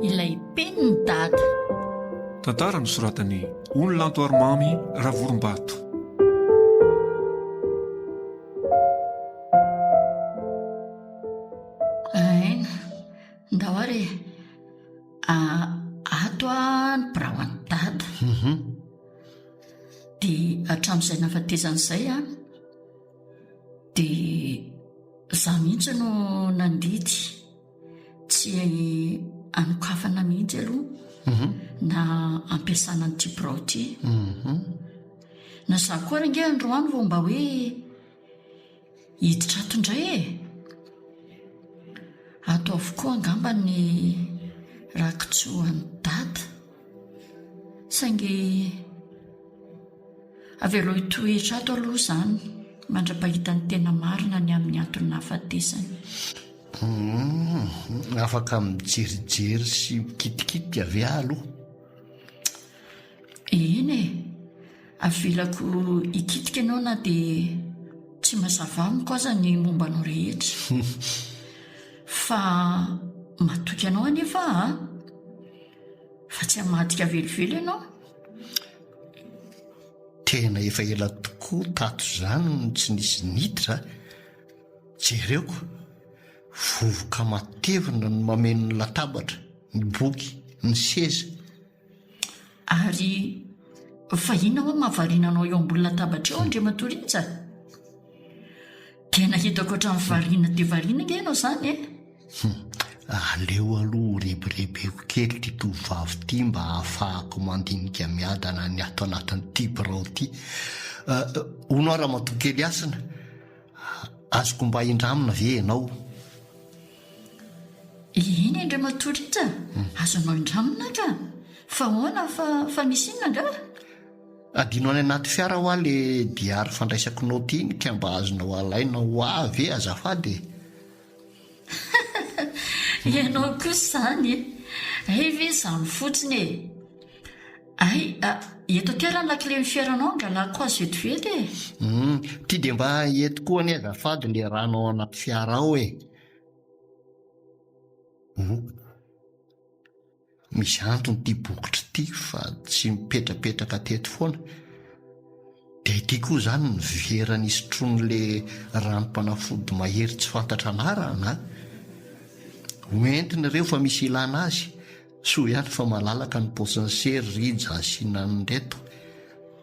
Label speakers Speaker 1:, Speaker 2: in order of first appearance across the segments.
Speaker 1: Ilay penin'i Dada.
Speaker 2: Tantara nosoratan'i Ony Lanto Arimamy Ravorombato.
Speaker 1: Aina, ndao ary e. Ato a ny biraon'i Dada.
Speaker 3: Mhm.
Speaker 1: Dia hatramin'izay nahafatesany izay an, dia izaho mihitsy no nandidy tsy hanokafana mihitsy aloha
Speaker 3: mhm.
Speaker 1: na ampiasana an'ity birao ity.
Speaker 3: Mhm.
Speaker 1: Na izaho koa ary ange androany vao mba hoe Hiditra ato indray e! Ato avokoa angamba ny rakitsoan'i Dada. Saingy avelao hitoetra ato aloha izany mandra-pahita ny tena marina ny amin'ny antony nahafatesany.
Speaker 3: Humm, afaka mijerijery sy mikitikitika ve aho aloha?
Speaker 1: Eny e! Avelako hikitika ianao na dia tsy mazava amiko aza ny momba anao rehetra. Fa matoky anao anefa aho an! Fa tsy hamadika velively ianao.
Speaker 3: Tena efa ela tokoa tato izany no tsy nisy niditra a! Jereo ko! Vovoka matevina no mameno ny latabatra, ny boky, ny seza.
Speaker 1: Ary fa inona hoa mahavariana anao eo ambony latabatra eo Andriamatoa Rija? Tena hitako hatramin'ny variana dia variana ange ianao izany e!
Speaker 3: Hum, aleo aloha ho rebirebeko kely ity tovovavy ity mba hahafahako mandinika miadana ny ato anatin'ity birao ity. Hono aho Ramatoa kely Hasina, azoko mba indramina ve ianao?
Speaker 1: Eny Andriamatoa Rija a, azonao indramina ka! Fa ahoana fa fa misy inona angaha?
Speaker 3: Adino any anaty fiara hoa le diary fandraisako naoty iny ka mba azonao alaina ho ahy ve azafady e?
Speaker 1: Ianao kosa izany e! Hay ve izany fotsiny e! Hay, eto aty ary ny lakilen'ny fiaranao angalako azy vetivety e!
Speaker 3: Hum, ty dia mba eto koa anie azafady le rano ao anaty fiara ao e! Misy antony ity bokotra ity fa tsy mipetrapetraka teto foana. Dia ity koa izany ny vera nisotroan'le ranom-panafody mahery tsy fantatra anarana a! Hoentina ireo fa misy ilana azy. Soa ihany fa malalaka ny paosin'i sery Rija asiana an'ireto.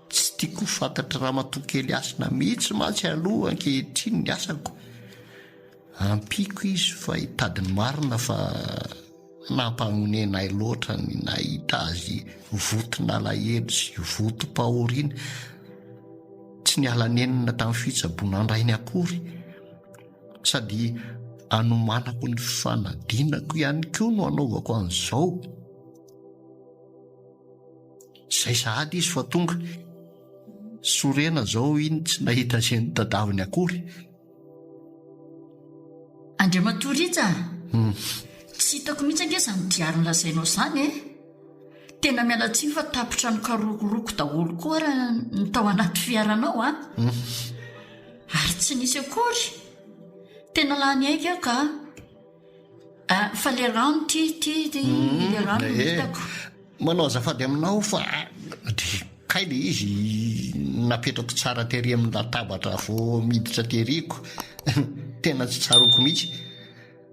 Speaker 3: Tsy tiako ho fantatr'i Ramatoa kely Hasina mihitsy mantsy aloha ankehitriny ny asako. Ampiako izy fa hitady ny marina fa nampahonena ahy loatra ny nahita azy voton'alahelo sy votom-pahoriana. Tsy niala nenina tamin'ny fitsaboana an-drainy akory. Sady anomanako ny fanadinako ihany koa no anaovako an'izao. Izay sahady izy fa tonga. Sorena izao iny tsy nahita izay notadaviny akory.
Speaker 1: Andriamatoa Rija a! Tsy hitako mihitsy ange izany diary nolazainao izany e! Tena miala tsiny fa tapitra nokarokoroko daholo koa ary ny tao anaty fiaranao a! Ary tsy nisy akory! Tena lany aika aho ka! Fa le rano ty ty ty le rano no hitako.
Speaker 3: Manao azafady aminao fa de kay le izy napetrako tsara tery amin'ny latabatra vao miditra tery ko. Tena tsy tsaroako mihitsy.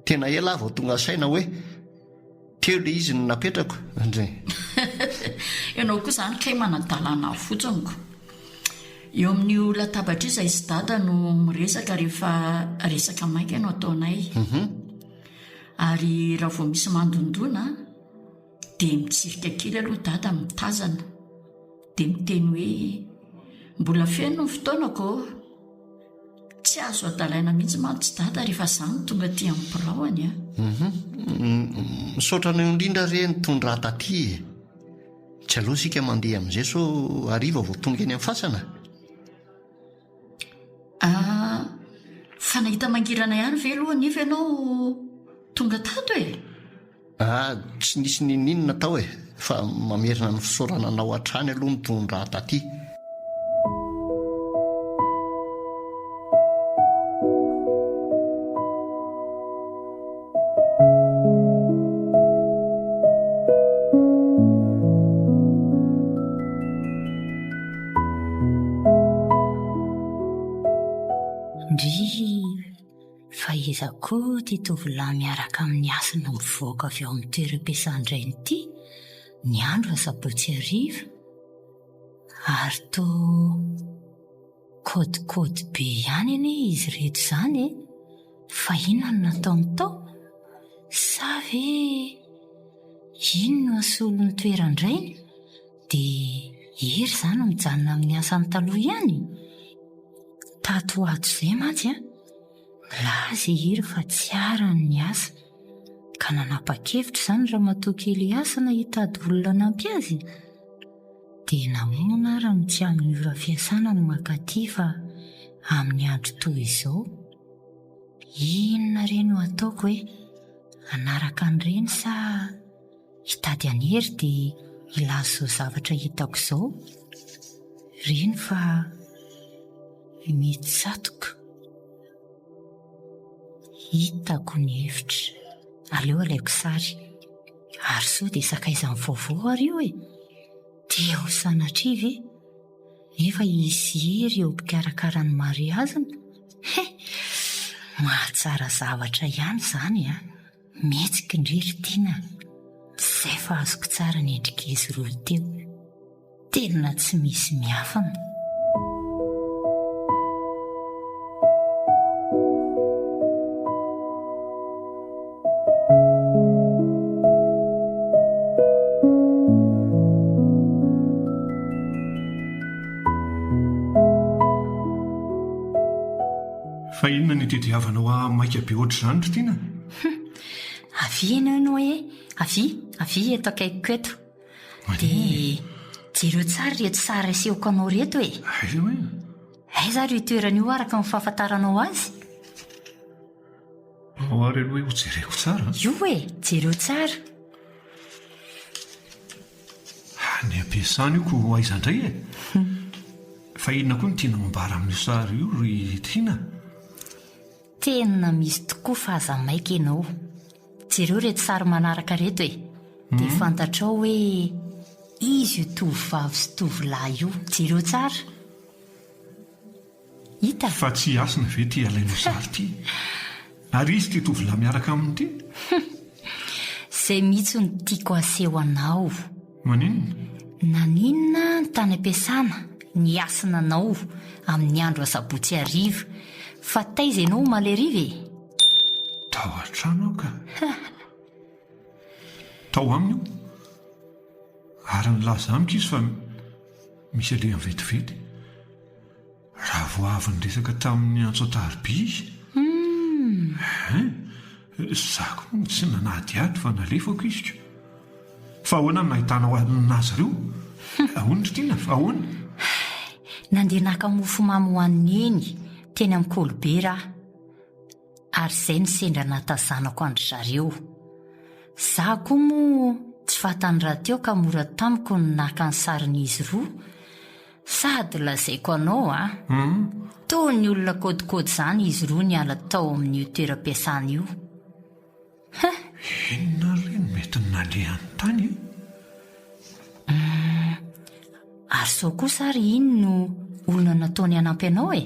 Speaker 3: Tena ela aho vao tonga saina hoe teo le izy no napetrako. Ndry.
Speaker 1: Ianao koa izany kay manadalana ahy fotsiny ko. Eo amin'io latabatra io izahay sy Dada no miresaka rehefa resaka maika no ataonay. Ary raha vao misy mandondona dia mitsirika kely aloha Dada mitazana dia miteny hoe mbola feno ny fotoanako ô! Tsy azo adalaina mihitsy mantsy Dada rehefa izaho no tonga aty amin'ny biraony a!
Speaker 3: Misaotra anao indrindra re nitondra ahy taty e! Tsy aleo isika mandeha amin'izay sao hariva vao tonga eny amin'ny fasana?
Speaker 1: Ah, fa nahita mangirana ihany ve aloha anefa ianao tonga tato e?
Speaker 3: Ah, tsy nisy n'inon'inona tao e, fa mamerina ny fisaorana anao hatrany aloha nitondra ahy taty.
Speaker 4: Ndrii! Fa iza koa ity tovolahy miaraka amin'ny hasina mivoaka avy ao amin'ny toeram-piasan-drainy ity ny andro asabotsy hariva? Ary toa kôdikôdy be ihany anie izy ireto izany e! Fa inona no nataony tao? Sa ve iny no hasolo ny toeran-drainy dia Hery izany mijanona amin'ny asany taloha ihany? Tato ho ato izay mantsy an, nilaza i Hery fa tsy arany ny asa, ka nanapa-kevitra izany ramatoa kely Hasina hitady olona hanampy azy. Dia nahoana ary no tsy amin'ny ora fiasana no mankaty fa amin'ny andro toy izao? Inona re no ataoko e? Hanaraka an'ireny sa hitady an'i Hery dia hilaza izao zavatra hitako izao? Reny fa mitsatoka. Hitako ny hevitra. Aleo alaiko sary. Ary sao dia sakaizan'ny vaovao ary io e! Dia ho sanatria ve? Nefa hisy hery eo mpikarakara ny mariaziny? He! Mahatsara zavatra ihany izany an! Mihetsika indry ry Tiana a! Izay fa azoko tsara ny endrik'izy roa teo. Tena tsy misy miafina.
Speaker 2: Fa inona no itediavanao ahy maika be ohatr'izany ry Tiana?
Speaker 4: Hum! Avia ianao ianao e! Avia, avia eto akaikiko eto. Dia jereo tsara ireto sary asehoko anao ireto e!
Speaker 2: Aiza hoe?
Speaker 4: Aiza ary io toerana io araka ny fahafantaranao azy?
Speaker 2: Ao ary aloha hoe hojereko tsara.
Speaker 4: Io e! Jereo tsara.
Speaker 2: Any am-piasana io ko aiza indray e? Fa inona koa no tianao ambara amin'io sary io ry Tiana?
Speaker 4: Tena misy tokoa fa aza maika ianao. Jereo ireto sary manaraka ireto e! Dia fantatrao hoe iza io tovovavy sy tovolahy io. Jereo tsara. Hita?
Speaker 2: Fa tsy i Hasina ve ity alainao sary ity? Ary iza ity tovolahy miaraka aminy ity?
Speaker 4: Izay mihitsy no tiako haseho anao.
Speaker 2: Maninona?
Speaker 4: Naninona ny tany am-piasana ny hasina anao amin'ny andro asabotsy hariva fa taiza ianao omaly hariva e?
Speaker 2: Tao an-trano aho ka. Tao aminy io. Ary nilaza amiko izy fa misy alehany vetivety. Raha vao avy niresaka tamin'ny antso an-tariby izy. Hein, za koa moa tsy nanadihady fa nalefako izy ko. Fa ahoana no nahitanao azy ireo? Ahoana ry Tiana? Fa ahoana?
Speaker 4: Nandeha naka mofomamy ho an'i Neny teny amin'ny Kolibera aho. Ary izay no sendra nahatazanako an-dry zareo. Izaho koa moa tsy fantany rahateo ka mora tamiko ny naka ny sarin'izy roa. Sady lazaiko anao a! Toa ny olona kôdikôdy izany izy roa niala tao amin'io toeram-piasana io. Huh!
Speaker 2: Inona re no mety nalehany tany e?
Speaker 4: Humm, ary sao kosa ary iny no olona nataony hanampy anao e?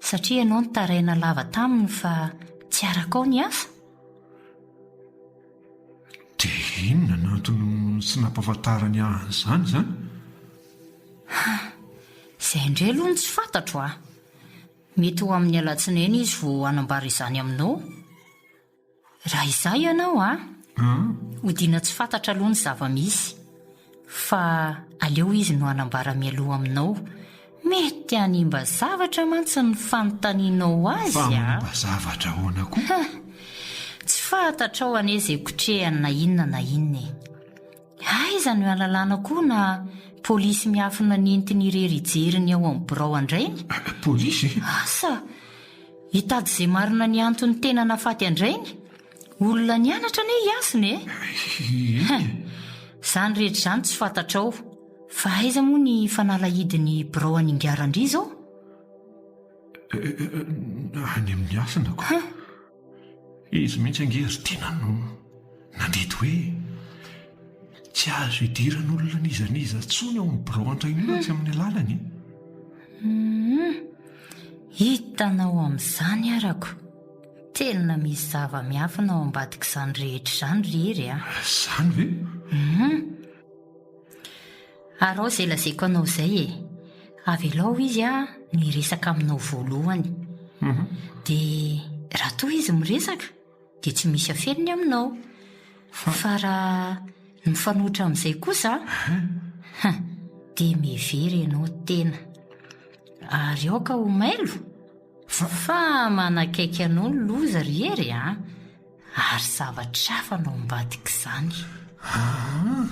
Speaker 4: Satria ianao nitaraina lava taminy fa tsy arakao ny asa?
Speaker 2: Dia inona no antony tsy nampahafantarany ahy an'izany izany?
Speaker 4: Huh! Izay indray aloha no tsy fantatro a! Mety ho amin'ny alatsinainy izy vao hanambara izany aminao. Raha izaho ianao a! Hodiana tsy fantatra aloha ny zava-misy fa aleo izy no hanambara mialoha aminao. Mety hanimba zavatra mantsy ny fanontanianao azy
Speaker 2: Fa
Speaker 4: a!
Speaker 2: manimba zavatra ahoana koa?
Speaker 4: Tsy fantatrao anie izay kotrehany na inona na inona e! Aiza no hialalana koa na polisy miafina nentiny irery hijery ny ao amin'ny birao an-drainy?
Speaker 2: Polisy?
Speaker 4: Asa! Hitady izay marina ny antony tena nahafaty an-drainy? Olona nianatra anie i Hasina e!
Speaker 2: Eny e!
Speaker 4: Izany rehetra izany tsy fantatrao. Fa aiza moa ny fanalahidin'ny birao an'Ingahy Randria izao?
Speaker 2: Any amin'ny Hasina ko. Izy mihitsy ange ry Tiana no nandidy hoe tsy azo idiran'olona n'iza n'iza intsony ao amin'ny birao an-train'io raha tsy amin'ny alalany e.
Speaker 4: Hum, hitanao amin'izany arako. Tena misy zava-miafina ao ambadik'izany rehetra izany ry Hery a.
Speaker 2: Izany ve?
Speaker 4: Hum. Ary ao izay lazaiko anao izay e. Avelao izy a ny hiresaka aminao voalohany. Dia raha toa izy miresaka dia tsy misy afeniny aminao. Fa raha ny mifanohitra amin'izay kosa a, dia mihevery ianao tena. Ary aoka ho mailo fa manakaiky anao ny loza ry Hery a. Ary zavatra hafa no ambadik'izany.
Speaker 2: Aa.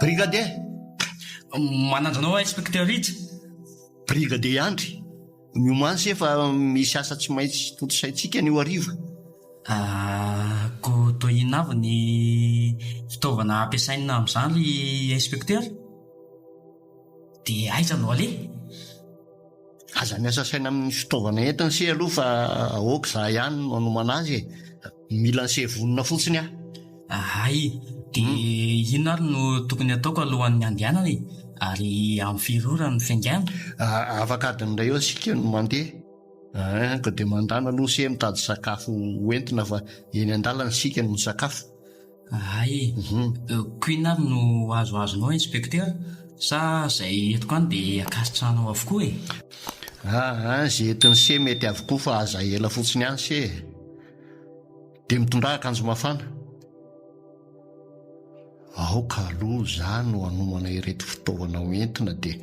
Speaker 3: Brigadier!
Speaker 5: Manaja anao aho Inspecteur Rija.
Speaker 3: Brigadier Andry. Miomàna se fa misy asa tsy maintsy tontosaintsika anio hariva.
Speaker 5: Koa toa inona avy ny fitaovana ampiasaina amin'izany ry inspecteur? Dia aiza no aleha?
Speaker 3: Aza miasa saina amin'ny fitaovana entiny se aloha fa aoka izaho ihany no hanomana azy e. Mila an'se vonona fotsiny aho.
Speaker 5: Hay, dia inona ary no tokony hataoko alohan'ny handehanana e? Ary amin'ny firy ora no fiaingàna?
Speaker 3: Afaka adiny iray eo isika no mandeha. Ein, ka dia mandàna aloha se mitady sakafo ho entina fa eny an-dalana isika no misakafo.
Speaker 5: Hay, ko inona ary no azoazonao Inspecteur? Sa izay entiko any dia ankasitrahanao avokoa e?
Speaker 3: Aa, izay entin'i se mety avokoa fa aza ela fotsiny ihany se e. Dia mitondrà akanjo mafana. Aoka aloha za no hanomana ireto fitaovana ho entina dia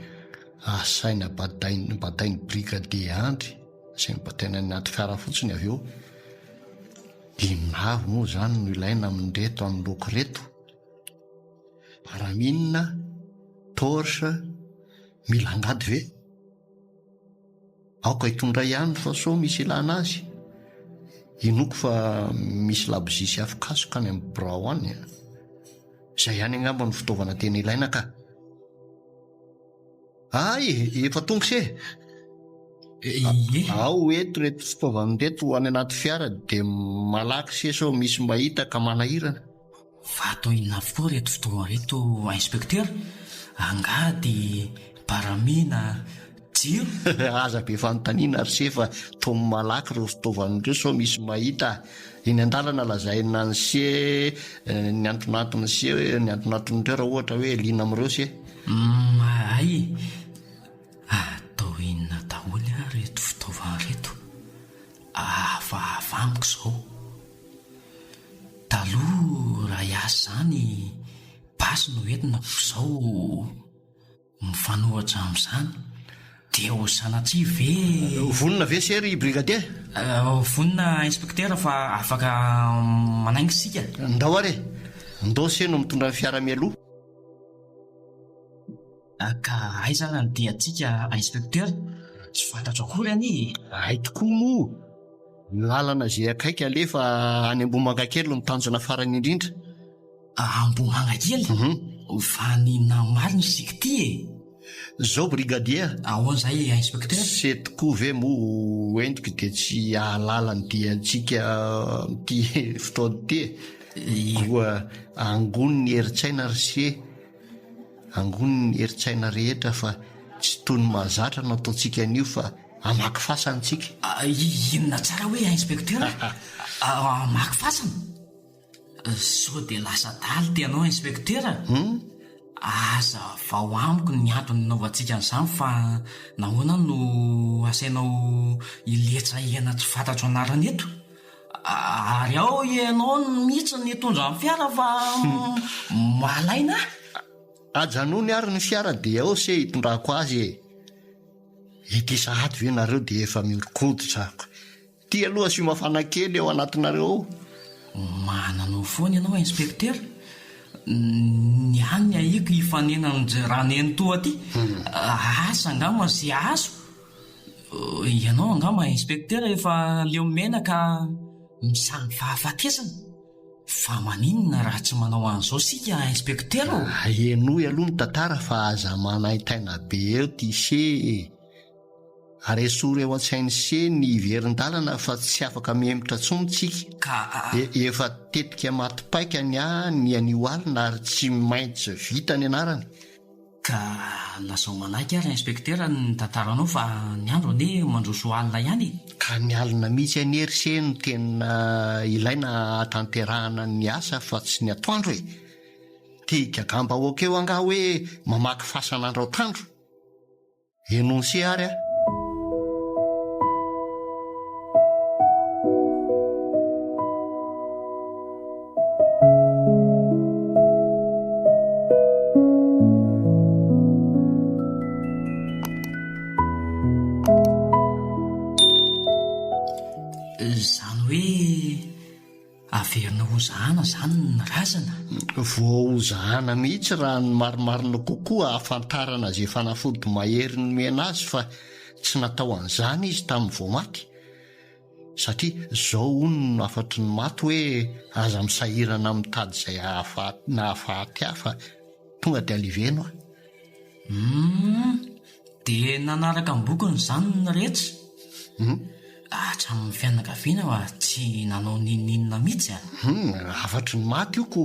Speaker 3: asaina badain batain'ny brigadier Andry, asainy bataina any anaty fiara fotsiny avy eo. Inona avy moa izany no ilaina amin'ireto anoloako ireto? Paramine, torche, mila angady ve? Aoka hitondra ihany fa sao misy ilana azy. Inoako fa misy labozia sy afokasoka any amin'ny birao any a. Izay ihany angamba no fitaovana tena ilaina ka. Hay, efa tonga se.
Speaker 5: Ie.
Speaker 3: Ao eto ireto fitaovana ireto any anaty fiara dia malaky se sao misy mahita ka manahirana.
Speaker 5: Fa atao inona avokoa ireto fitaovana ireto inspecteur? Angady, baramina, jiro?
Speaker 3: Aza be fanontaniana ry se fa toa malaky ireo fitaovana ireo sao misy mahita. Eny an-dalana lazaina an'i se ny antonanton'i se ny antonanton'ireo raha ohatra hoe liana amin'ireo se.
Speaker 5: Humm hay e! Atao inona daholo ary ireto fitaovana ireto? Hafahafa amiko izao. Taloha raha hiasa izany basy no entina fa izao mifanohitra amin'izany dia ho sanatria ve.
Speaker 3: Vonona ve se ry brigadier?
Speaker 5: Vonona inspecteur fa afaka manainga isika.
Speaker 3: Ndao ary e! Ndao se no mitondra ny fiara mialoha.
Speaker 5: Ka aiza ary ny diantsika inspecteur? Tsy fantatro akory anie e!
Speaker 3: Hay tokoa moa! Ny lalana izay akaiky alefa any Ambohimangakely no tanjona farany indrindra.
Speaker 5: Ambohimangakely? Fa ny namaly ny isika ity e!
Speaker 3: Zao brigadier.
Speaker 5: Ahoana izay inspecteur?
Speaker 3: Se tokoa ve moa ho entiko dia tsy hahalala ny diantsika amin'ity fotoana ity e! Koa angony ny herin-tsaina ry se. Angony ny herin-tsaina rehetra fa tsy toy ny mahazatra no ataontsika anio fa hamaky fasana isika.
Speaker 5: Inona tsara hoe inspecteur? Hamaky fasana? Sao dia lasa adala ity ianao inspecteur? Hazavao amiko ny antony nanaovantsika an'izany fa nahoana aho no asainao hiletsa hena tsy fantatro anarana eto? Ary ao ianao mihitsy nitondra ny fiara fa malaina ahy.
Speaker 3: Ajanony ary ny fiara dia ao se hitondrako azy e! Ety sahady ve nareo dia efa mihoron-koditra ako. Ty aloha asio mafana kely ao anatinareo ao.
Speaker 5: Manana foana ianao inspecteur. Ny ahy ny ahiako hifanena amin-dry Ranenitoa aty. Asa angamba ze azo. Ianao angamba inspecteur efa leo menaka misangy fahafatesana. Fa maninona raha tsy manao an'izao isika inspecteur ô?
Speaker 3: Henoy aloha ny tantara fa aza manaintaina be eo ty se e. Ary esory ao an-tsain'i se ny hiverin-dalana fa tsy afaka mihemotra intsony tsika.
Speaker 5: Ka.
Speaker 3: Efa tetika maty paika ny ahy ny anio alina ary tsy maintsy vita ny anarany.
Speaker 5: Ka lazao manaiky ary inspecteur ny tantaranao fa ny andro anie mandroso alina ihany e!
Speaker 3: Ka ny alina mihitsy anie ry se no tena ilaina hahatanterahana ny asa fa tsy ny atoandro e! Te higagam-bahoaka eo angaha hoe mamaky fasana andro atoandro? Énoncé ary a!
Speaker 5: Izany hoe Averina hozahana izany ny razana?
Speaker 3: Voahozahana mihitsy raha ny marimarina kokoa ahafantarana izay fanafody mahery nomena azy fa tsy natao an'izany izy tamin'ny vao maty. Satria izao hono no hafatry ny maty hoe aza misahirana mitady izay nahafaty ahy fa tonga dia aliveno aho.
Speaker 5: Humm! Dia nanaraka am-bokony izany ny rehetra?
Speaker 3: Humm!
Speaker 5: Hatramin'ny fianakaviana fa tsy nanao n'inon'inona mihitsy a!
Speaker 3: Humm! Hafatry ny maty io ko!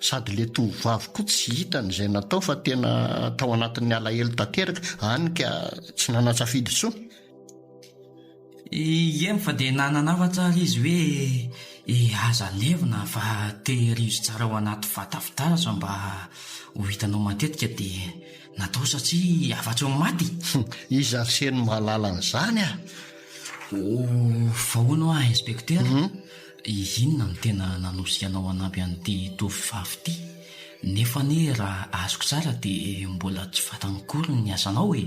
Speaker 3: Sady ilay tovovavy koa tsy hitany izay natao fa tena tao anatin'ny alahelo tanteraka, hany ka tsy nanan-tsafidy intsony.
Speaker 5: Ieny fa dia nanana hafatra ary izy hoe e aza alevina fa tehirizo tsara ao anaty vata fitaratra mba ho hitanao matetika dia natao satria hafatry ny maty.
Speaker 3: Iza ry se no mahalala an'izany a?
Speaker 5: Oh, fa hono hoa inspecteur, inona no tena nanosika anao hanampy an'ity tovovavy ity? Nefa anie raha azoko tsara dia mbola tsy fantany akory ny asanao e!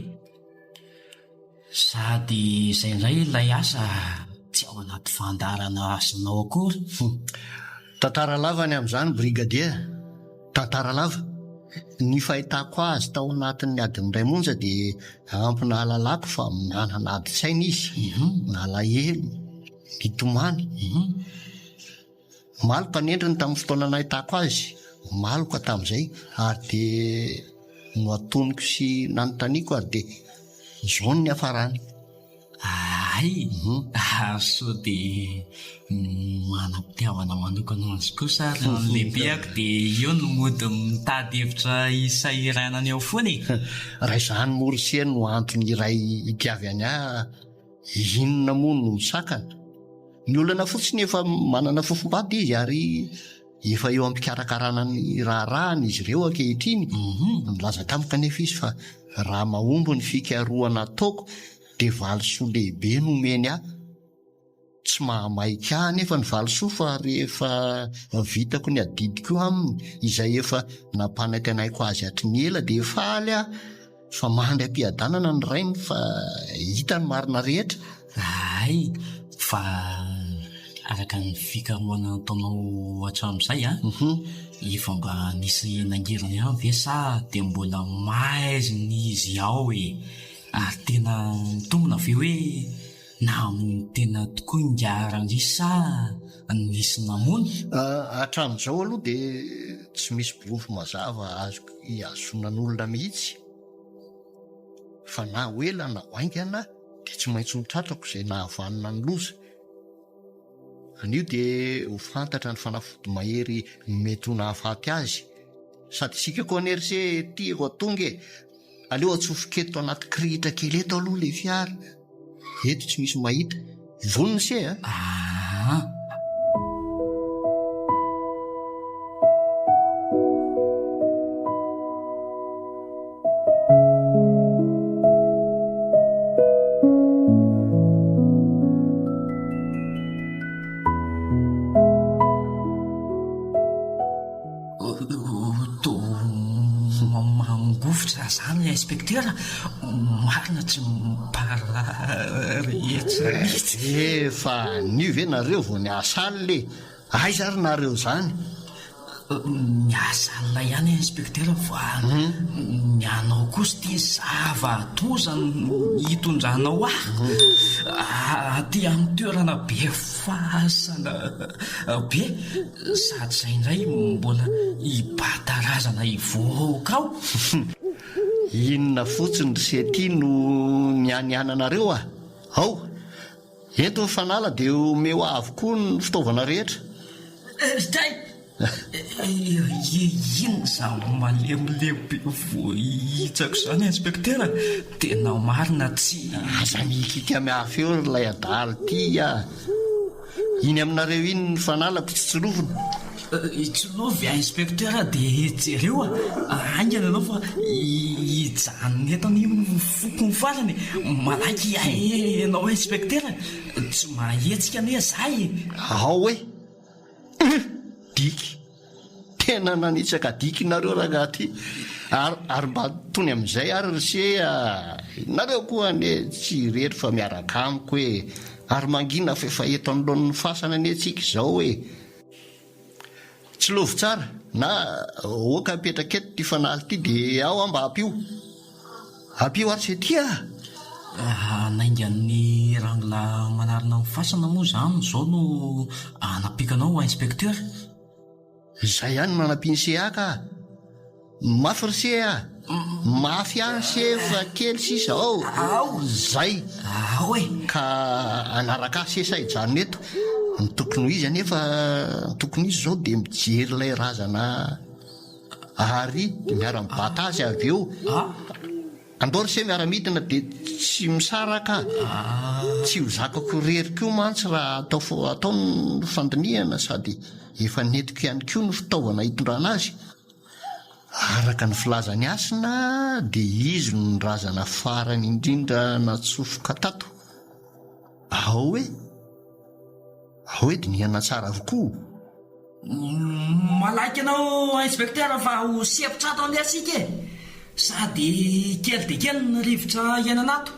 Speaker 5: Sady izay indray ilay asa tsy ao anaty fandaharana asanao akory.
Speaker 3: Tantara lava ny amin'izany Brigadier, tantara lava. Ny fahitako azy tao anatin'ny adiny iray monja dia ampy nahalalako fa manana adin-tsaina izy, nalahelo, nitomany. Maloka ny endriny tamin'ny fotoana nahitako azy, maloka tamin'izay ary dia nohatoniko sy nanontaniako ary dia izao no niafarany.
Speaker 5: Hay! Ary sao dia manam-pitiavana manokana azy kosa ary ny lehibeko dia eo no mody mitady hevitra hisahiranany ao foana e!
Speaker 3: Raha izany moa ry se no antony iray itiavany ahy, inona moa no misakana? Ny olana fotsiny efa manana fofombady izy ary efa eo am-pikarakarana ny raharahany izy ireo ankehitriny. Nilaza tamiko anefa izy fa raha mahomby ny fikarohana ataoko dia valisoa lehibe no omeny ahy. Tsy mahamaika ahy anefa ny valisoa fa rehefa vitako ny adidiko aminy izay efa nampanantenaiko azy hatry ny ela dia faly aho. Fa mandry am-piadanana ny rainy fa hita ny marina rehetra.
Speaker 5: Hay, fa araka ny fikarohana nataonao hatramin'izay an, efa mba nisy nangirana ihany ve sa dia mbola maizina izy ao e? Ary tena mitombina ve hoe namono tena tokoa ingahy Randria sa nisy namono?
Speaker 3: Hatramin'izao aloha dia tsy misy porofo mazava azoko ihazonan'olona mihitsy fa na ho ela na ho haingana dia tsy maintsy ho tratrako izay nahavanona ny loza. Anio dia ho fantatra ny fanafody mahery mety ho nahafaty azy. Sady isika koa anie ry se tia vao tonga e! Aleo atsofoka eto anaty kirihitra kely eto aloha ilay fiara. Eto tsy misy mahita. Vonona se a!
Speaker 5: Aa! Toa Mangovitra izany inspecteur, marina tsy mipararehetra mihitsy.
Speaker 3: Efa anio ve nareo vao niasa alina e? Aiza ary nareo izany?
Speaker 5: Miasa alina ihany inspecteur fa ny anao kosa ity zava-doza no hitondranao ahy aty amin'ny toerana be fasana be sady izay indray mbola hibata razana hivoaka ao.
Speaker 3: Inona fotsiny ry se ty no nianiananareo a! Ao! Ento ny fanala dia omeo ahy avokoa ny fitaovana rehetra.
Speaker 5: Ry Tay! Inona izany malemilemy be voahitsako izany inspecteur? Tena marina tsy.
Speaker 3: Aza mihikiaka mafy eo ry ilay adala ity a! Iny aminareo iny ny fanalako tsy tsilovina.
Speaker 5: Tsilovy inspecteur dia jereo a! Haingana ianao fa hijanona eto anie ny foko ny farany e! Malaky ianao inspecteur, tsy mahetsika anie za e!
Speaker 3: Ao e! Hum! Diky! Tena nanitsaka diky nareo rangaha ty! Ary ary mba tony amin'izay ary ry se a! Nareo koa anie tsy irery fa miaraka amiko e! Ary mangina fa efa eto anoloan'ny fasana anie tsika izao e! Tsilovy tsara na oka mipetraka eto ty fanaly ty de ao aho mba ampio. Ampio ary se ty ah!
Speaker 5: Hanainga ny rangilahy manarina ny fasana moa izany izao no hanampiako anao inspecteur?
Speaker 3: Izay ihany no nanampian'i se ahy ka! Mafy ry se a! Mafy ihany se fa kely sisa ao!
Speaker 5: Ao!
Speaker 3: Zay!
Speaker 5: Ao e!
Speaker 3: Ka hanaraka ahy se sa hijanona eto? Ny tokony ho izy anefa, ny tokony ho izy izao dia mijery ilay razana ary dia miara-mibata azy avy eo. Andao ry se miara-midina dia tsy misaraka a! Tsy ho zakako irery koa mantsy raha atao atao ny fandinihana sady efa nentiko ihany koa ny fitaovana hitondrana azy. Araka ny filazan'i Hasina dia izy no ny razana farany indrindra natsofoka tato. Ao hoe? Ao hoe dinihana tsara avokoa.
Speaker 5: Malaky anao inspecteur fa ho sempotra ato anie isika e! Sady kely dia kely ny rivotra iainana ato.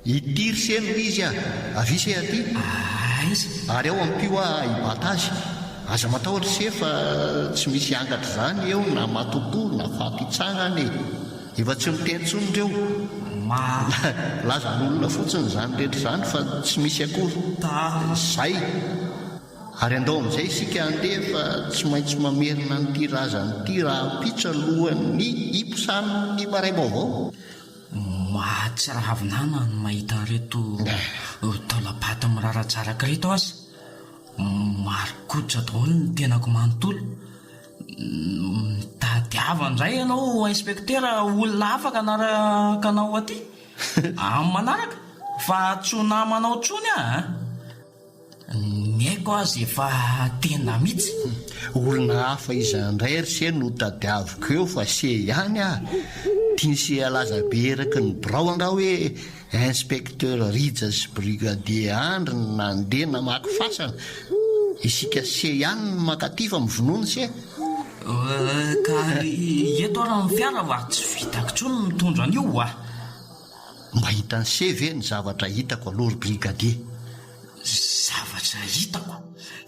Speaker 3: Ity ry se no izy a! Avia se aty!
Speaker 5: Aiza?
Speaker 3: Ary ao ampio aho hibata azy. Aza matahotra se fa tsy misy angatra izany eo na matotoa na faty hitsangana e! Efa tsy miteny intsony ireo.
Speaker 5: Ma.
Speaker 3: Lazan'olona fotsiny izany rehetra izany fa tsy misy akory.
Speaker 5: Ta.
Speaker 3: Izay. Ary andao amin'izay isika handeha fa tsy maintsy mamerina an'ity razana ity rahampitso alohan'ny hiposahan'ny maraim-baovao.
Speaker 5: Mahatsiravina ahy ny mahita an'ireto taolam-paty miraradraraka ireto aza. Marikoditra daholo ny tenako manontolo. Mitadiava indray ianao inspecteur olona hafa ka hanaraka anao aty amin'ny manaraka fa tsy ho namanao intsony aho an! Ny aiko aza efa tena mitsy.
Speaker 3: Olona hafa iza indray ry se no tadiaviko eo fa se ihany ah! Tian'i se halaza be eraky ny birao angaha hoe inspecteur Rija sy brigadier Andry no nandeha namaky fasana? Isika se ihany no mankaty fa mivonoa ny se.
Speaker 5: Ka eto ary ny fiara fa tsy vitako intsony ny mitondra an'io ah!
Speaker 3: Mba hitan'i se ve ny zavatra hitako aloha ry brigadier?
Speaker 5: Zavatra hitako?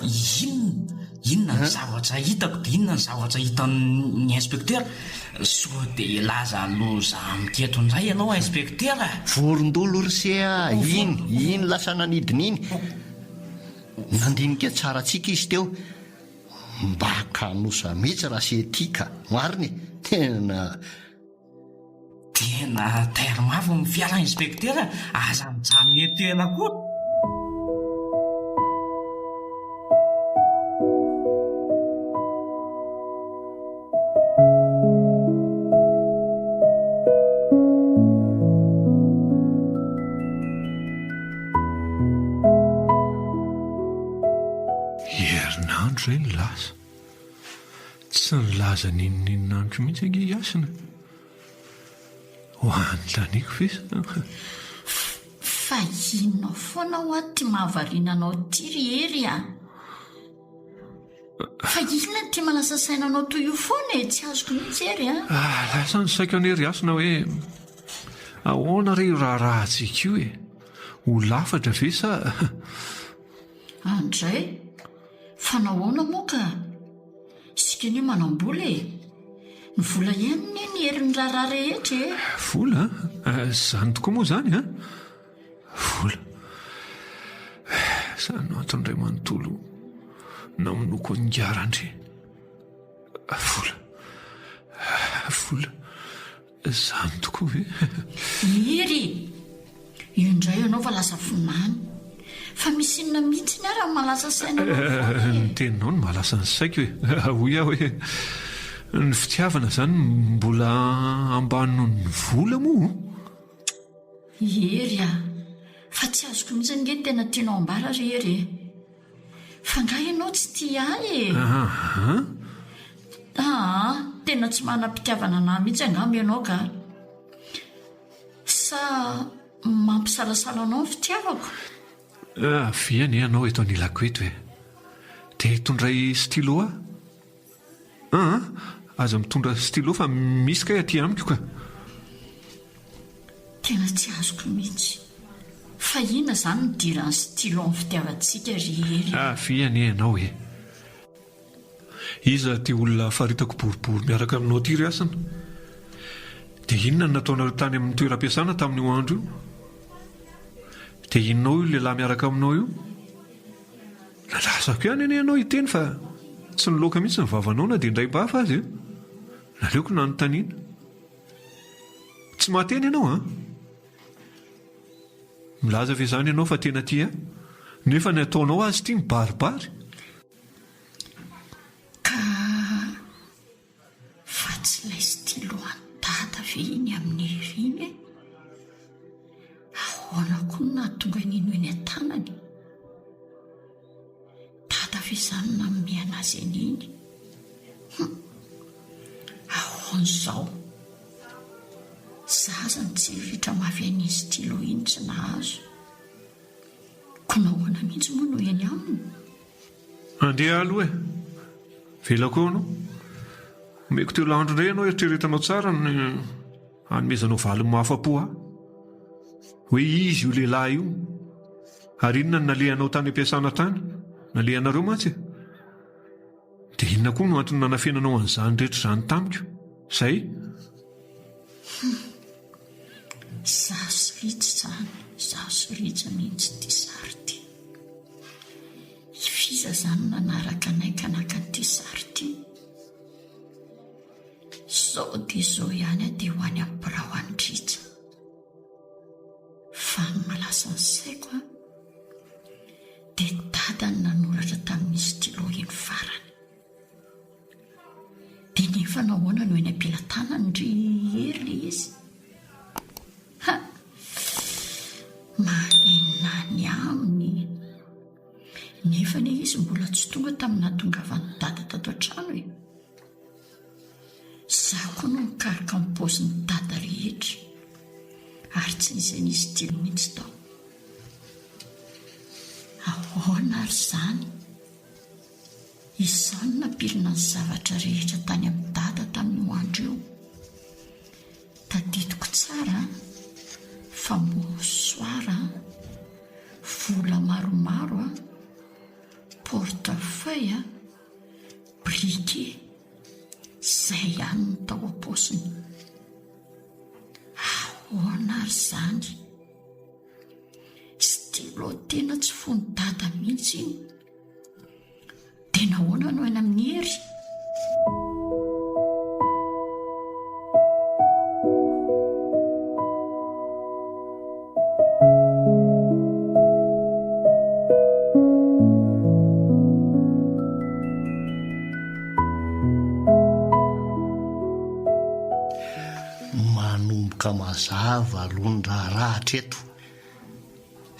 Speaker 5: Inona? Inona ny zavatra hitako dia inona ny zavatra hitan'ny inspecteur? Sao dia hilaza loza amiko eto indray ianao inspecteur a!
Speaker 3: Vorondolo ry se a! Iny, iny lasa nanidina iny. Nandinika tsara antsika izy teo. Mba kanosa mihitsy raha se ty ka! Marina e! Tena.
Speaker 5: Tena tairo mafy ny fiara inspecteur a! Aza mijanona eto ela koa!
Speaker 2: Herinandro izay no lasa. Tsy nilaza n'inon'inona amiko mihitsy ange i Hasina. Ho anontaniako ve sa?
Speaker 1: Fa inona foana hoa ty mahavariana anao ty ry Hery a? Fa inona ity mahalasa saina anao toy io foana e? Tsy azoko mihitsy Hery a!
Speaker 2: Ah, lasa ny saiko anie ry Hasina hoe ahoana re io raharahantsika io e? Ho lafatra ve sa.
Speaker 1: Andray, fa nahoana moa ka? Isika anie manam-bola e! Ny vola ihany anie ny herin'ny raharaha rehetra e!
Speaker 2: Vola? Izany tokoa moa izany an? Vola. Izany no antony iray manontolo namonoako an'i Randria. Vola. Vola. Izany tokoa ve?
Speaker 1: Hery! Io indray ianao fa lasa vinany. Fa misy inona mihitsy ary ny mahalasa saina anao foana e?
Speaker 2: Ny teninao no mahalasa ny saiko e. Hoy aho hoe ny fitiavana izany mbola ambany noho ny vola moa?
Speaker 1: Hery a! Fa tsy azoko mihitsy ange ny tena tianao ambara ry Hery e! Fa angaha ianao tsy tia ahy e?
Speaker 2: Aa!
Speaker 1: Aa! Tena tsy manam-pitiavana anà mihitsy angamba ianao ka! Sa mampisalasala anao ny fitiavako?
Speaker 2: Avia anie ianao eto anilako eto e! Dia itondray stylo aho. Aa! Aza mitondra stylo fa misy kay aty amiko ka!
Speaker 1: Tena tsy azoko mihitsy. Fa inona izany no idiran'ny stylo amin'ny fitiavantsika ry Hery a?
Speaker 2: Avia anie ianao e! Iza ity olona faritako boribory miaraka aminao ity ry Hasina? Dia inona no nataonareo tany amin'ny toeram-piasana tamin'io andro io? Dia inona ao io lehilahy miaraka aminao io? Nandrasako ihany anie ianao hiteny fa tsy niloaka mihitsy ny vavanao na dia indraim-bava aza e! Naleoko nanontaniana. Tsy mahateny ianao an! Milaza ve izany ianao fa tena tia ahy? Nefa ny ataonao azy ity mibaribary.
Speaker 1: Ka fa tsy ilay stylo an'i Dada ve iny amin'i Hery iny e? Ahoana koa no nahatonga an'iny ho eny an-tanany? Dada ve izany no nanome an'azy an'iny? Hum! Ahoana izao? Za aza nitsiriritra mafy an'iny stylo iny tsy nahazo. Koa nahoana mihitsy moa no eny aminy?
Speaker 2: Andeha aloha e! Velako eo anao. Omeko telo andro indray ianao eritreretanao tsara ny hanomezanao valiny mahafa-po ahy. Hoe iza io lehilahy io? Ary inona no nalehanao tany am-piasana tany? Nalehanareo mantsy e! Dia inona koa no antony nanafenanao an'izany rehetra izany tamiko? Izay?
Speaker 1: Hum! Izaho sy Rija izany, izaho sy Rija mihitsy ity sary ity. I Fiza izany no nanaraka anay ka naka an'ity sary ity. Izao dia izao ihany aho dia ho any amin'ny birao any Rija. Fa ny mahalasa ny saiko an, dia dada no nanoratra tamin'ny stylo iny farany. Dia nefa nahoana no eny am-pelatanany ry Hery ilay izy? Ha! Manenina ny aminy. Nefa anie izy mbola tsy tonga tamin'ny nahatongavan'i dada tato an-trano e. Izaho koa no nikaroka ny paozin'i Dada rehetra, ary tsy nisy an'izy ity mihitsy tao. Ahoana ary izany? Izaho no nampirina ny zavatra rehetra tany amin'i Dada tamin'io andro io. Tadidiko tsara fa mouchoir, vola maromaro, porte-feuille, Briquet, izay ihany no tao am-paosiny. Ahoana ary izany? Stylo tena tsy fon'i Dada mihitsy iny. Dia nahoana no any amin'i Hery?
Speaker 3: Manomboka mazava aloha ny raharaha hatreto.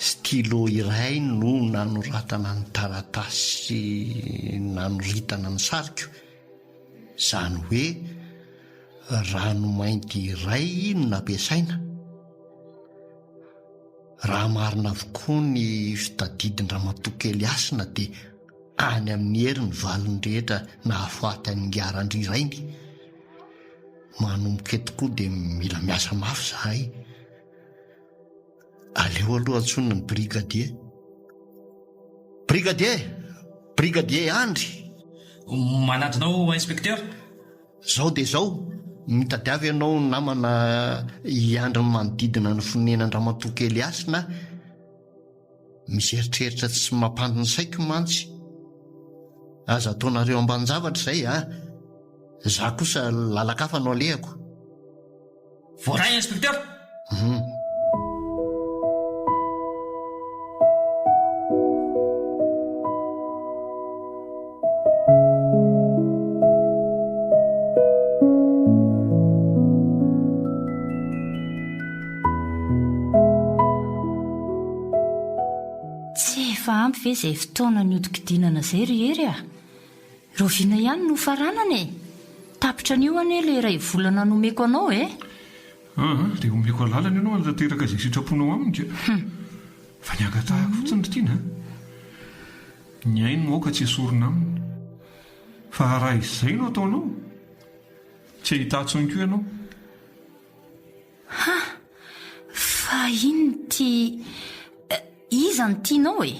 Speaker 3: Stylo iray no nanoratana ny taratasy nanoritana ny sariko. Izany hoe ranomainty iray no nampiasaina. Raha marina avokoa ny fitadidin-dRamatoa kely Hasina dia. Any amin'ny hery ny valiny rehetra nahafaty an'ingahy Randria rainy. Manomboka eto koa dia mila miasa mafy izahay. Aleo aloha antsoina ny brigadier. Brigadier! Brigadier Andry!
Speaker 5: Manatona ao inspecteur.
Speaker 3: Zao dia zao, mitadiava ianao namana hiandry ny manodidina ny fonenan-dRamatoa kely Hasina. Misy eritreritra tsy mampandry ny saiko mantsy. Aza ataonareo ambanin-javatra izay a! Za kosa lalan-kafa no alehako.
Speaker 5: Voaray inspecteur!
Speaker 3: Hum.
Speaker 4: Tsy efa ampy ve izay fotoana nihodinkodinana izay ry Hery a? Rahoviana ihany no hofaranana e? Tapitra anio anie ilay iray volana nomeko anao e!
Speaker 2: Aa, dia omeko alalana ianao hanatanteraka izay sitraponao aminy ka. Fa ny angatahako fotsiny ry Tiana a! Ny ainy no aoka tsy esorina aminy. Fa raha izay no ataonao, tsy hahita ahy intsony koa ianao.
Speaker 4: Ha! Fa inona ity Iza no tianao e?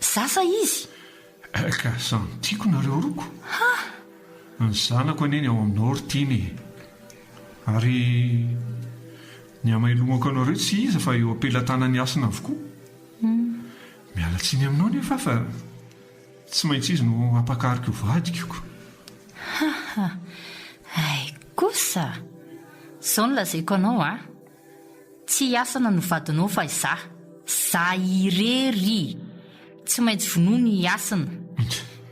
Speaker 4: Za sa izy?
Speaker 2: Ka samy tiako nareo roa ko!
Speaker 4: Ha!
Speaker 2: Ny zanako anie ny ao aminao ry Tiana e! Ary ny hamailomako anareo tsy iza fa eo am-pelatanan'i Hasina avokoa. Miala tsiny aminao anefa aho fa Tsy maintsy izy no hampakariko ho vadiko ko.
Speaker 4: Ha ha! Hay kosa! Izao no lazaiko anao a! Tsy i Hasana no vadinao fa izaho. Za irery! Tsy maintsy vonoina i Hasina.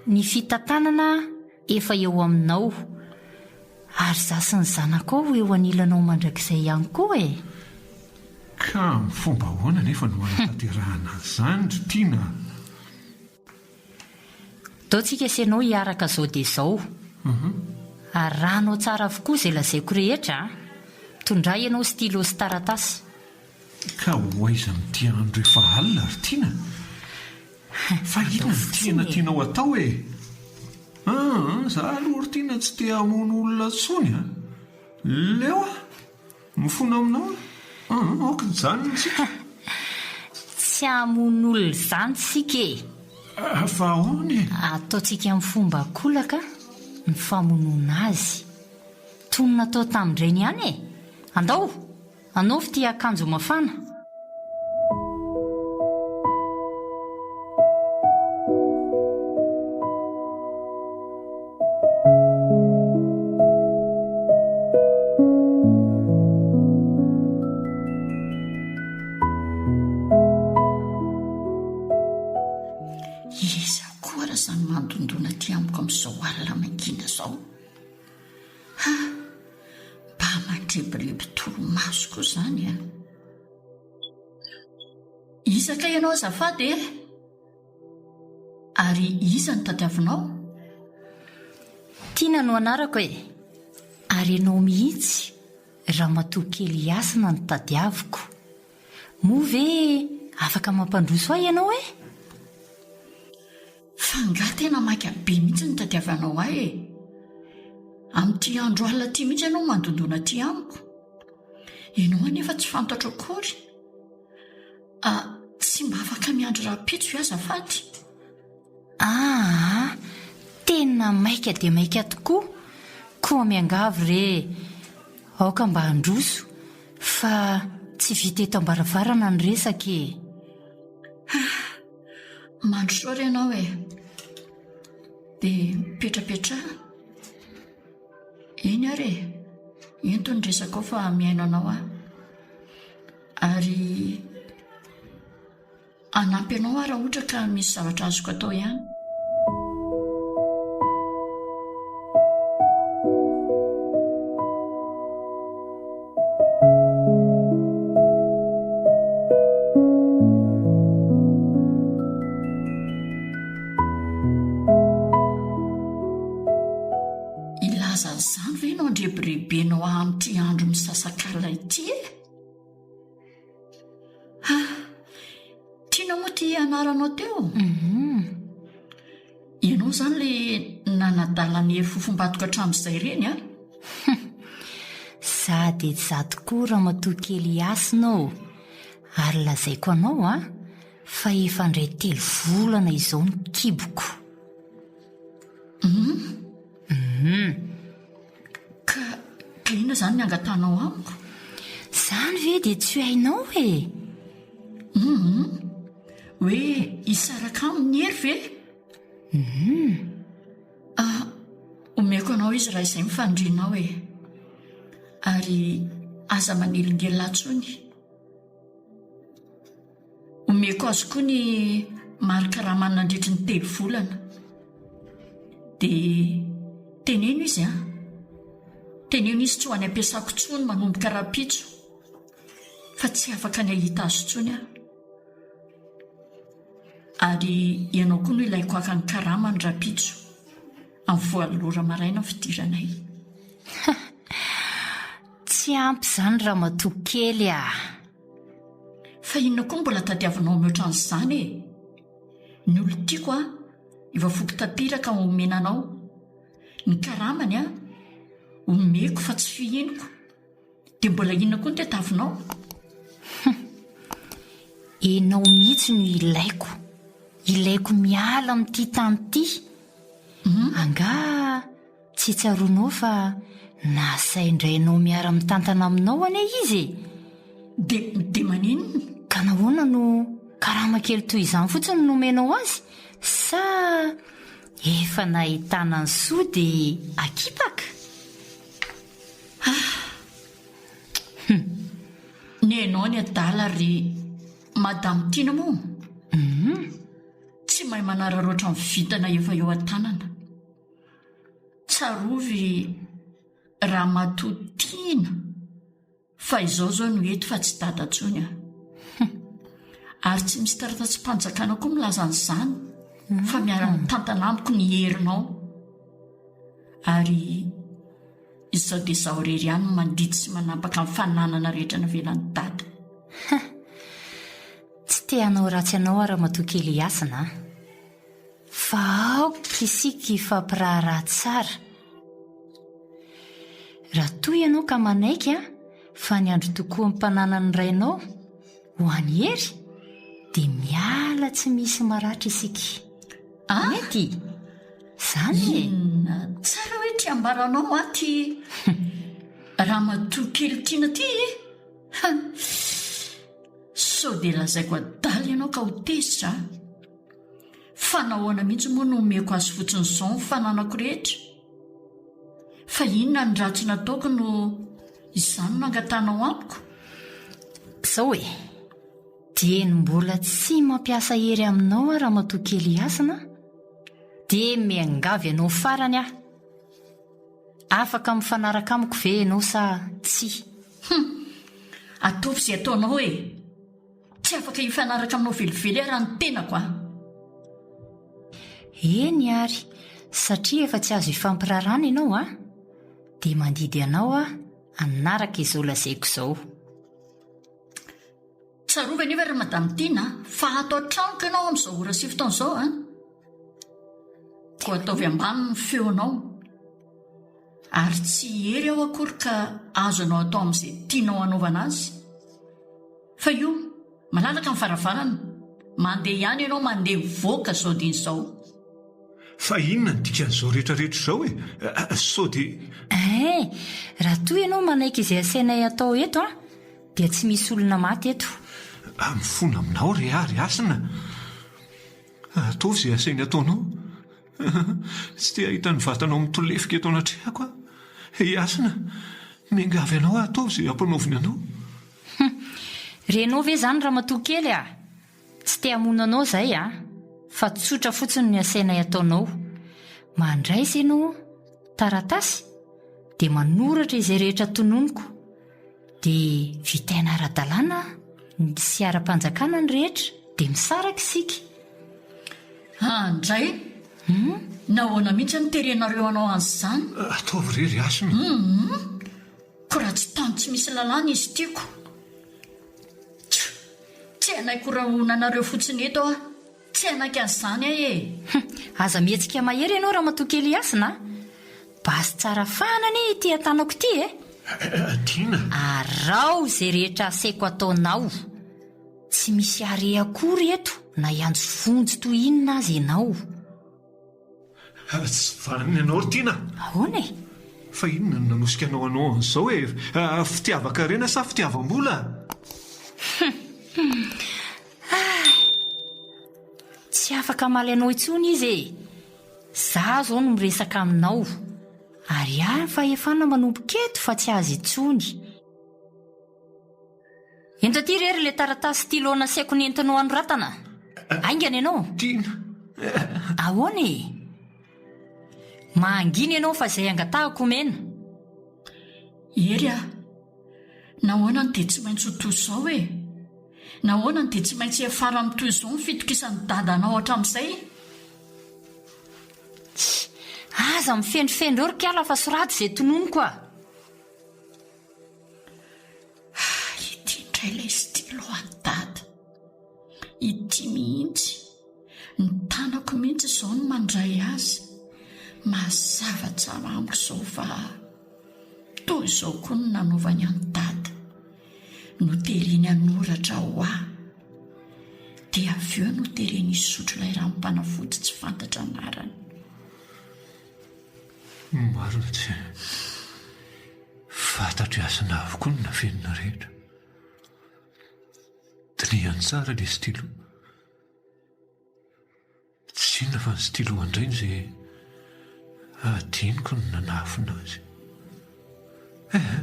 Speaker 4: Ny fitantanana efa eo aminao. Ary izaho sy ny zanakao ho eo anilanao mandrakizay ihany koa e!
Speaker 2: Ka amin'ny fomba ahoana anefa no hanatanterahana an'izany ry Tiana a?
Speaker 4: Ndao tsika sy ianao hiaraka zao dia zao. Arahanao tsara avokoa izay lazaiko rehetra a! Tondray ianao stylo sy taratasy.
Speaker 2: Ka ho aiza amin'ity andro efa alina ry Tiana? Fa inona no tena tianao atao e? Aa, za aloha ry Tiana tsy te hamono olona intsony a! Leo aho! Mifona aminao aho. Aa, aoka hijanona isika.
Speaker 4: Tsy hamono olona izany isika e!
Speaker 2: Fa ahoana e?
Speaker 4: Ataontsika amin'ny fomba ankolaka ny famonoana azy. Toy ny natao tamin-drainy ihany e! Andao! Anaovy ity akanjo mafana.
Speaker 1: Iza koa ary izany mandondona aty amiko amin'izao alina mangina izao? Ha! Mba mandrebireby torimaso koa izany an! Iza kay ianao azafady e? Ary iza no tadiavinao?
Speaker 4: Tiana no anarako e! Ary ianao mihitsy ramatoa kely Hasina no tadiaviko. Moa ve afaka mampandroso ahy ianao e?
Speaker 1: Fa angaha tena maika be mihitsy no tadiavanao ahy e? Amin'ity andro alina ity mihitsy ianao mandondona aty amiko. Ianao anefa tsy fantatro akory. Ah, tsy mba afaka miandry rahampitso ve azafady?
Speaker 4: Aa, tena maika dia maika tokoa, koa miangavy re, aoka mba handroso fa tsy vita eto am-baravarana ny resaka e.
Speaker 1: Ah, mandrosoa re ianao e. Dia mipetrapetraha. Eny ary e, ento ny resakao fa mihaino anao aho. Ary hanampy anao aho raha ohatra ka misy zavatra azoko atao ihany. Hilaza an'izany ve ianao andrebirebenao ahy amin'ity andro misasak'alina ity e? Ha! Tiana moa ity anaranao teo?
Speaker 4: Mhm.
Speaker 1: Ianao izany ilay nanadala an'i Hery fofombadiko hatramin'izay ireny an?
Speaker 4: Hum! Za dia za tokoa ramatoa kely Hasina ô! Ary lazaiko anao an, fa efa indray telo volana izao ny kiboko.
Speaker 1: Hum! Hum! Ka, ka inona izany ny angatahanao amiko?
Speaker 4: Izany ve dia tsy hainao e?
Speaker 1: Hum! Hoe hisaraka aminy Hery ve?
Speaker 4: Hum!
Speaker 1: Ah, omeko anao izy raha izay no fanirianao e! Ary aza manelingelina ahy intsony. Omeko azy koa ny mari-karamany nandritry ny telo volana. Dia teneno izy an! Teneno izy tsy ho any am-piasako intsony manomboka rahampitso fa tsy afaka ny hahita azy intsony aho. Ary ianao koa no ilaiko haka ny karamany rahampitso amin'ny voalo ora maraina ny fidiranay.
Speaker 4: Tsy ampy izany ramatoa kely a!
Speaker 1: Fa inona koa no mbola tadiavinao mihoatra an'izany e? Ny olon-tiako a, efa voky tanteraka omena anao. Ny karamany a, omeko fa tsy fihiniko. Dia mbola inona koa no tadiavinao?
Speaker 4: Hum! Enao mihitsy no ilaiko. Ilaiko miala amin'ity tany ity. Angaha tsy tsaroanao fa nasain-drainao miara-mitantana aminao anie izy e?
Speaker 1: Dia, dia maninona?
Speaker 4: Ka nahoana no karama kely toy izany fotsiny no omenao azy? Sa efa nahitana ny soa dia akipaka?
Speaker 1: Ah! Hum! Nenao ny adala ry Madame Tiana moa?
Speaker 4: Hum!
Speaker 1: Tsy mahay manararaotra ny vintana efa eo an-tanana. Tsarovy Ramatoa Tiana fa izao izao no eto fa tsy dada intsony a. Ary tsy misy taratasim-panjakana koa milaza an'izany fa miara-mitantana amiko ny herinao. Ary izao dia izaho irery ihany no mandidy sy manapaka ny fananana rehetra navelan'i dada.
Speaker 4: Tsy te hanao ratsy anao aho ramatoa kely Hasina a! Fa aoka isika hifampiraharaha tsara. Raha toa ianao ka manaiky fa ny andro tokoam-pananan'ny rainao ho an'i Hery dia miala tsy misy maratra isika.
Speaker 1: Ah!
Speaker 4: Mety? Izany e!
Speaker 1: Inona tsara hoe ty ambaranao ahy ty ramatoa kely tiana ty e? Sao dia lazaiko adala ianao ka ho tezitra a! Fa nahoana mihitsy moa no omeko azy fotsiny izao ny fananako rehetra? Fa inona ny ratsy nataoko no izany no angatahanao amiko?
Speaker 4: Izao e! Dieny mbola tsy mampiasa hery aminao aho ramatoa kely Hasina dia miangavy anao farany aho. Afaka mifanaraka amiko ve ianao sa tsia?
Speaker 1: Hum! Ataovy izay ataonao e! Tsy afaka hifanaraka aminao velively aho raha ny tenako an!
Speaker 4: Eny ary, satria efa tsy azo ifampirarana ianao an, dia mandidy anao aho hanaraka izao lazaiko izao.
Speaker 1: Tsarovy anefa ry Madame Tiana fa ato an-tranoko ianao amin'izao ora sy fotoana izao an! Koa ataovy ambany ny feonao. Ary tsy hery aho akory ka azonao atao amin'izay tianao hanaovana azy. Fa io, malalaka ny varavarana, mandeha ihany ianao mandeha mivoaka izao dieny izao.
Speaker 2: Fa inona ny dikan'izao rehetra rehetra izao e? Sao dia.
Speaker 4: Ein! Raha toa ianao manaiky izay asainay atao eto an, dia tsy misy olona maty eto.
Speaker 2: Mifona aminao re aho ry Hasina. Ataovy izay asainy ataonao. Tsy te hahita ny vatanao mitolefika eto anatrehako aho. I Hasina, miangavy anao aho ataovy izay ampanaoviny anao.
Speaker 4: Hum! Renao ve izany ramatoa kely a! Tsy te hamono anao izahay a! Fa tsotra fotsiny ny asainay ataonao. Mandraisa ianao taratasy dia manoratra izay rehetra tononiko. Dia vitaina ara-dalàna sy ara-panjakana ny rehetra dia misaraka isika.
Speaker 1: Andray! Hum! Nahoana mihitsy no terenareo hanao an'izany?
Speaker 2: Ataovy re ry Hasina.
Speaker 1: Hum! Ko raha tsy tany tsy misy lalàna izy tiako. Tch! Tsy hanaiky ho rahonanareo fotsiny eto aho. Tsy hanaiky an'izany aho e!
Speaker 4: Hum! Aza mihetsika mahery ianao ramatoa kely Hasina a! Basy tsara fahana anie ity an-tanako ity e!
Speaker 2: Tiana!
Speaker 4: Araho izay rehetra asaiko ataonao. Tsy misy hare akory eto na hiantso vonjy toy inona aza ianao.
Speaker 2: Tsy vanona ianao ry Tiana!
Speaker 4: Ahoana e?
Speaker 2: Fa inona no nanosika anao hanao an'izao e? Fitiavan-karena sa fitiavam-bola?
Speaker 4: Hay! Tsy afaka hamaly anao intsony izy e! Za zao no miresaka aminao. Ary ahy ny fahefana manomboka eto fa tsy azy intsony. Ento aty re ry le taratasy stylo nasaiko nentinao hanoratana. Haingana ianao.
Speaker 2: Tiana.
Speaker 4: Ahoana e? Mangina ianao fa izay angatahako omena.
Speaker 1: Hery a! Nahoana no dia tsy maintsy ho toy izao e? Nahoana no dia tsy maintsy hiafara amin'ny toy izao ny fitokisan'i dadanao hatramin'izay?
Speaker 4: Tsia! Aza mifendrofendro eo ry kala fa soraty izay tononiko a!
Speaker 1: Ity indray ilay stylo an'i dada. Ity mihitsy. Ny tanako mihitsy izao no mandray azy. Mazava tsara amiko izao fa toy izao koa no nanaovany an'i dada. Notereny hanoratra ho ahy. Dia avy eo notereny hisotro ilay ranom-panafody tsy fantatra anarana.
Speaker 2: Marina tsy fantatro Hasina avokoa ny nafenina rehetra. Dinihany tsara ilay stylo. Tsy inona fa ny stylo an-drainy izay adinoko ny nanafina azy. Eh!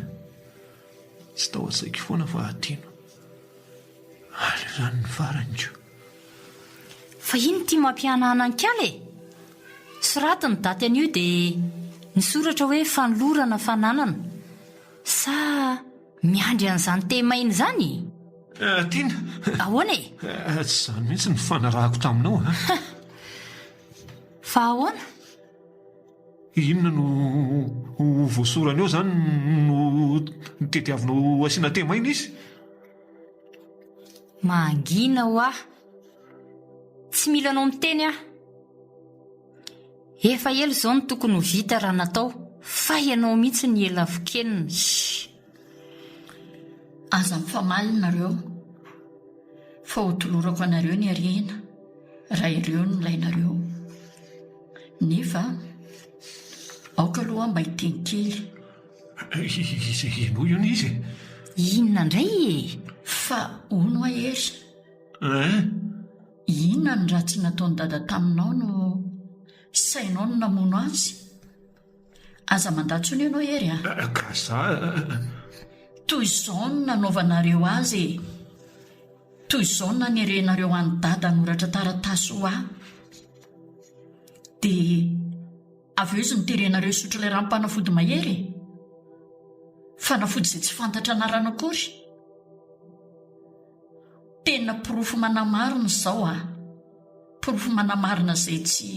Speaker 2: Tsy tao an-tsaiko foana fa adino. Aleo izany ny farany ko.
Speaker 4: Fa ino ity mampihanahana an'i kala e? Soraty ny daty anio dia ny soratra hoe fanolorana fananana. Sa miandry an'izany tehamaina izany?
Speaker 2: Tiana!
Speaker 4: Ahoana e?
Speaker 2: Tsy izany mihitsy no nifanarahako taminao a!
Speaker 4: Fa ahoana?
Speaker 2: Inona no ho voasorany eo izany no tediavinao asiana tehamaina izy?
Speaker 4: Mangina hoa! Tsy mila anao miteny aho. Efa ela izao no tokony ho vita raha natao fa ianao mihitsy no ela vokenina. Shh.
Speaker 1: Aza mifamaly nareo fa ho tolorako anareo ny harena raha ireo no ilainareo. Nefa aoka aloha aho mba hiteny kely.
Speaker 2: Iza henoy io izy e?
Speaker 4: Inona indray e?
Speaker 1: Fa hono hoa Hery?
Speaker 2: Hein?
Speaker 1: Inona ny ratsy nataon'i Dada taminao no sainao ny namono azy? Aza mandà intsony ianao Hery a!
Speaker 2: Ka za.
Speaker 1: Toy izao no nanaovanareo azy e! Toy izao no nanerenareo an'i Dada hanoratra taratasy ho ahy. Dia avy eo izy noterenareo hisotro ilay ranom-panafody mahery e! Fanafody izay tsy fantatra anarana akory. Tena porofo manamarina izao a! Porofo manamarina izay tsy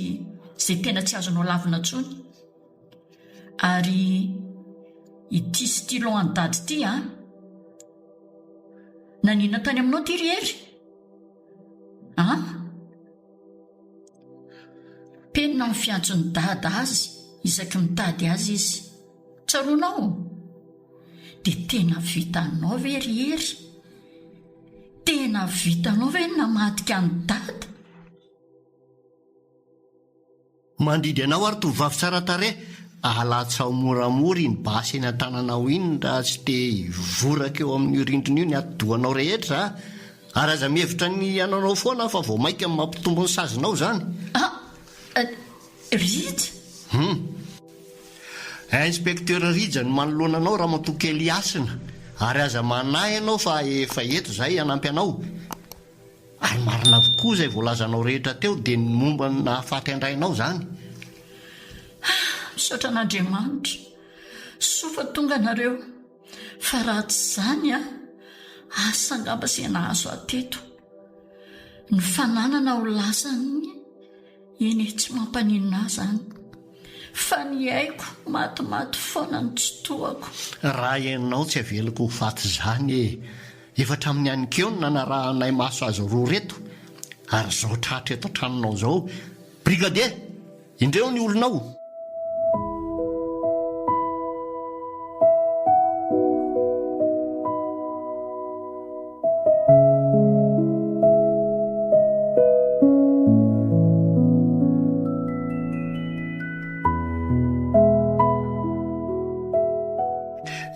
Speaker 1: izay tena tsy azonao lavina intsony. Ary ity stylo an'i Dada ity a! Naninona tany aminao ity ry Hery? An? Penina ny fiantson'i Dada azy isaky mitady azy izy. Tsaroanao? Dia tena vitanao ve ry Hery? Tena vitanao ve ny namadika an'i Dada?
Speaker 3: Mandidy anao ary tovovavy tsara tarehy, alatsaho moramora iny basy eny an-tananao iny raha tsy te hivoraka eo amin'io rindrina io ny atidohanao rehetra a! Ary aza mihevitra ny hananao foana fa vao mainka mampitombo ny sazinao izany.
Speaker 1: Ah! Rija?
Speaker 3: Hum. Inspecteur Rija no manoloana anao ramatoa kely Hasina ary aza manahy ianao fa efa eto izahay hanampy anao. Ary marina avokoa izay voalazanao rehetra teo dia ny momba ny nahafaty an-drainao izany.
Speaker 1: Ah! Misaotra an'Andriamanitra. Soa fa tonga nareo. Fa raha tsy izany an, asa angamba izay nahazo ahy teto. Ny fananana ho lasan'ny Eny e, tsy mampaninona ahy izany. Fa ny aiko, matimaty foana ny tsy tohako.
Speaker 3: Raha ianao tsy avelako ho faty izany e! Efa hatramin'ny aninkeo no nanarahanay maso azy roa ireto. Ary izao tratra eto an-tranonao izao. Brigadier! Indreo ny olonao!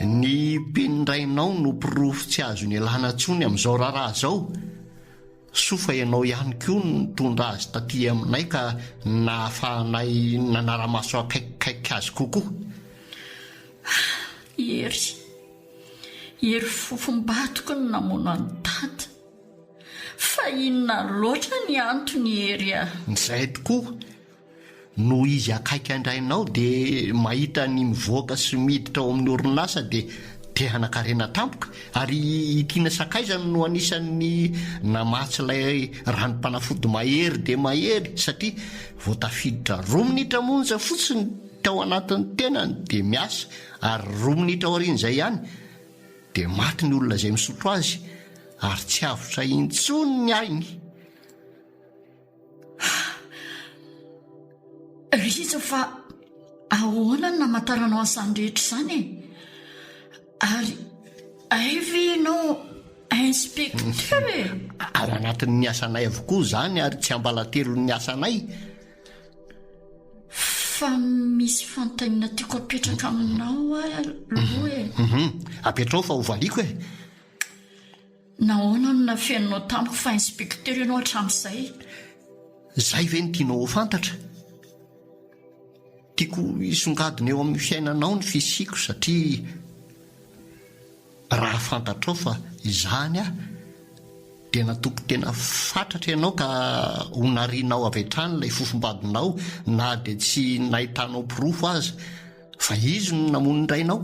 Speaker 3: Ny mpindrainao no porofo tsy azo nialana intsony amin'izao raharaha izao. Soa fa ianao ihany koa no nitondra azy taty aminay ka nahafahanay nanara-maso akaikikaiky azy kokoa.
Speaker 1: Hery. Hery fofombadiko no namono an'i Dada. Fa inona loatra ny antony Hery a?
Speaker 3: Izay tokoa. Noho izy akaiky an-drainao dia mahita ny mivoaka sy miditra ao amin'ny orinasa dia te hanan-karena tampoka ary i Tiana sakaizany no anisan'ny namatsy ilay ranom-panafody mahery dia mahery satria vao tafiditra roa minitra monja fotsiny tao anatin'ny tenany dia miasa ary roa minitra aorian'izay ihany dia maty ny olona izay misotro azy ary tsy avotra intsony ny ainy.
Speaker 1: Rijo fa ahoana no namantaranao an'izany rehetra izany e? Ary hay ve ianao inspecteur e?
Speaker 3: Ao anatin'ny asanay avokoa izany ary tsiambalatelon'ny asanay.
Speaker 1: Fa misy fanontaniana tiako apetraka aminao aloha e.
Speaker 3: Apetrao fa hovaliako e.
Speaker 1: Nahoana no nafeninao tamiko fa inspecteur ianao hatramin'izay?
Speaker 3: Izay ve no tianao ho fantatra? Tiako hisongadina eo amin'ny fiainanao ny fisiako satria raha fantatrao fa izany aho dia natoky tena fatratra ianao ka ho narianao avy hatrany ilay fofombadinao na dia tsy nahitanao porofo aza fa izy no namono ny rainao.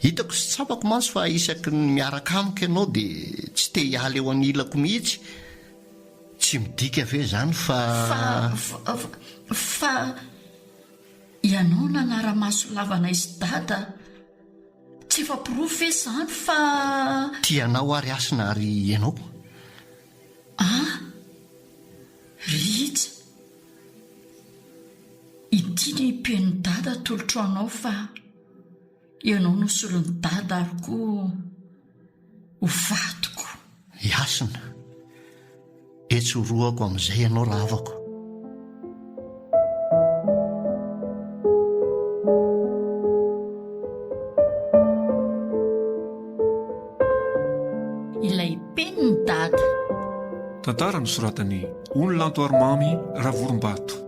Speaker 3: Hitako sy tsapako mantsy fa isaky ny miaraka amiko ianao dia tsy te hiala eo anilako mihitsy. Tsy midika ve izany fa.
Speaker 1: Fa, fa, ianao nanara-maso lava anay sy Dada. Tsy efa porofo ve izany fa.
Speaker 3: Tia anao aho ry Hasina ary ianao.
Speaker 1: Ah! Rija. Ity ny penin'i Dada atolotro anao fa. Ianao no solon'i Dada ary koa ho vadiko.
Speaker 3: I Hasina, etsy horohako amin'izay ianao rahavako.
Speaker 1: Ilay penin'i Dada.
Speaker 2: Tantara nosoratan'i Ony Lanto Arimamy Ravorombato.